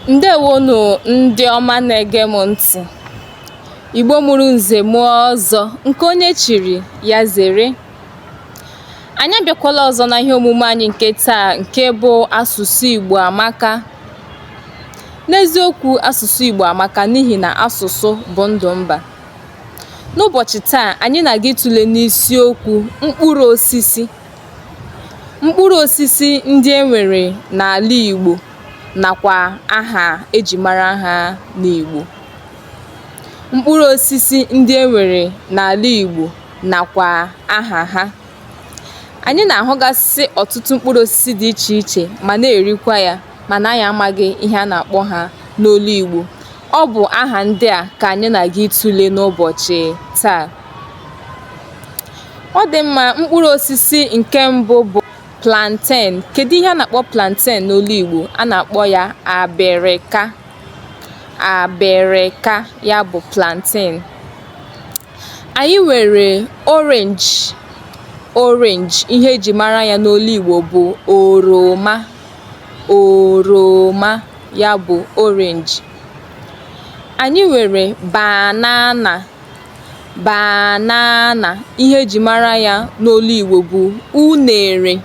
Ndewonu ndị ọma na-ege m ntị. Igbo mụrụ nze mụọ ọzọ, nke onye chiri ya zere. Anyị abịakwala ọzọ na ihe omume anyị nke taa, nke bụ Asụsụ Igbo Amaka. N'eziokwu, asụsụ Igbo amaka n'ihi na asụsụ bụ ndụ mba. N'ụbọchị taa, anyị na-aga ịtụle n'isiokwu mkpụrụ osisi. Mkpụrụ osisi ndị e nwere n'ala Igbo nakwa aha eji mara ha n'Igbo. Mkpụrụ osisi ndị e nwere n'ala Igbo nakwa aha ha. Anyị na-ahụgasị ọtụtụ mkpụrụ osisi dị iche iche ma na-erikwa ya, mana anyị amaghị ihe a na-akpọ ha n'olu Igbo. Ọ bụ aha ndị a ka anyị na-aga ịtụle n'ụbọchị taa. Ọ dị mma, mkpụrụ osisi nke mbụ bụ plantain. Kedu ihe a na-akpọ plantain n'olu Igbo? A na-akpọ ya abịrịka. Abịrịka, ya bụ plantain. Anyị nwere orange. Orange, ihe eji mara ya n'olu Igbo bụ oroma. Oroma, ya bụ orange. Anyị nwere banana. Banana, ihe eji mara ya n'olu Igbo bụ unere.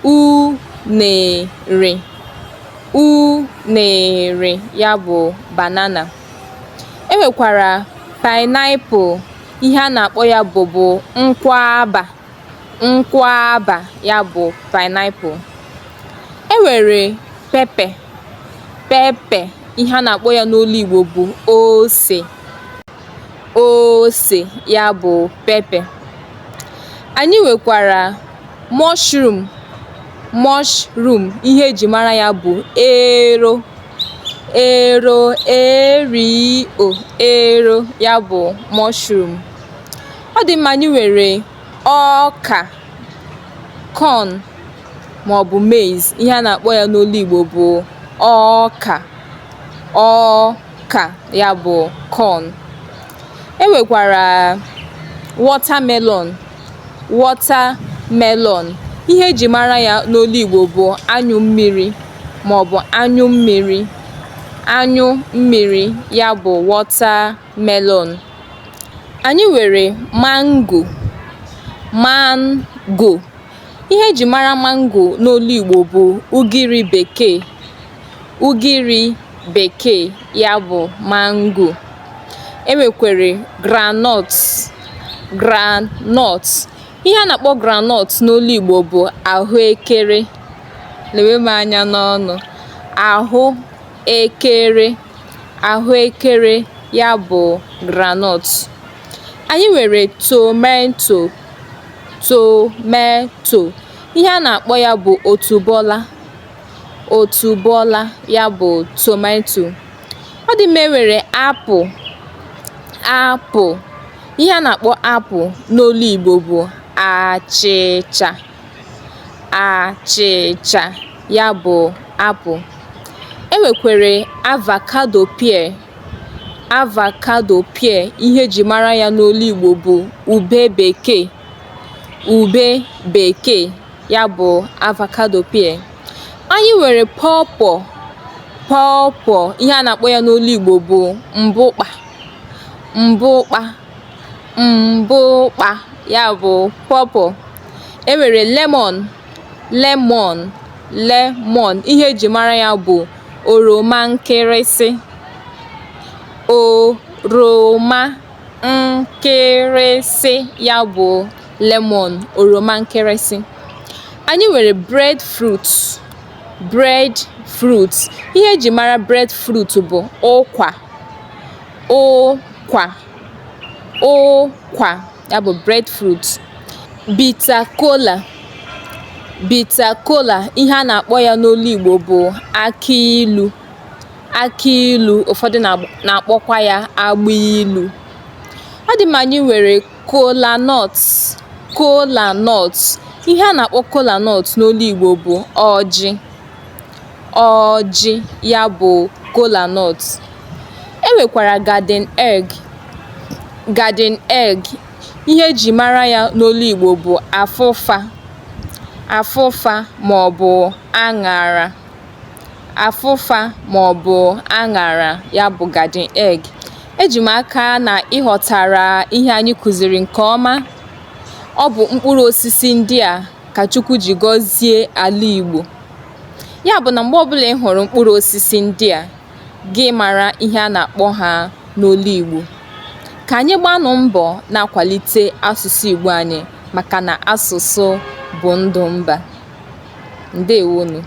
Unere. Unere, ya bụ banana. E nwekwara pineapple, ihe a na-akpọ ya bụbu nkwaba. Nkwaba, ya bụ pineapple. E nwere pepper. Pepper, ihe a na-akpọ ya n'olu Igbo bụ ose. Ose, ya bụ pepper. Anyị nwekwara mushroom. Mushroom, ihe eji mara ya bụ ero. Ero, e-r-o, ero, ya bụ mushroom. Ọ dị mma, anyị nwere ọka, corn maọbụ maize, ihe a na-akpọ ya n'olu Igbo bụ ọka. Ọka, ya bụ corn. E nwekwara watermelon. Watermelon, ihe eji mara ya n'olu Igbo bụ anyụ mmiri maọbụ anyụ mmiri. Anyụ mmiri, ya bụ watermelon. Anyị nwere mango. Mango, ihe eji mara mango n'olu Igbo bụ ugiri bekee. Ugiri bekee, ya bụ mango. E nwekwara groundnut. Groundnut, ihe a na-akpọ groundnut n'olu Igbo bụ ahụekere. Lewe m anya n'ọnụ. Ahụekere. Ahụekere, ya bụ groundnut. Anyị nwere tomato. Tomato, ihe a na-akpọ ya bụ otubola. Otubola, ya bụ tomato. Ọ dị mma, e nwere apple. Apple, ihe a na-akpọ apple n'olu Igbo bụ achịcha. Achịcha, ya bụ apple. E nwekwara avocado pear. Avocado pear, ihe eji mara ya n'olu Igbo bụ ube bekee. Ube bekee, ya bụ avocado pear. Anyị nwere pawpaw. Pawpaw, ihe a na-akpọ ya n'olu Igbo bụ mbụkpa. Mbụkpa. Mbụkpa, ya bụ pawpaw. E nwere lemon. Lemon. Lemon, ihe eji mara ya bụ oroma nkịrịsị. Oroma nkịrịsị, ya bụ lemon, oroma nkịrịsị. Anyị nwere breadfruit. Breadfruit, ihe eji mara breadfruit bụ ụkwa. Ụkwa. Ụkwa, ya bụ breadfruit. Bitter kola. Bitter kola, ihe a na-akpọ ya n'olu Igbo bụ akị ilu. Akị ilu, ụfọdụ na-akpọkwa ya agbụ ilu. Ọ dị mma, anyị nwere kola nut. Kola nut, ihe a na-akpọ kola nut n'olu Igbo bụ ọjị. Ọjị, ya bụ kola nut. E nwekwara garden egg. Garden egg, ihe eji mara ya n'olu Igbo bụ afụfa. Afụfa maọbụ aṅara. Afụfa maọbụ aṅara, ya bụ garden egg. Eji m aka na ị ghọtara ihe anyị kụziri nke ọma. Ọ bụ mkpụrụ osisi ndị a ka Chukwu ji gọzie ala Igbo. Ya bụ na mgbe ọbụla ị hụrụ mkpụrụ osisi ndị a, gị mara ihe a na-akpọ ha n'olu Igbo. Ka anyị gbanụ mbọ na-akwalite asụsụ Igbo anyị maka na asụsụ bụ ndụ mba. Ndewonu.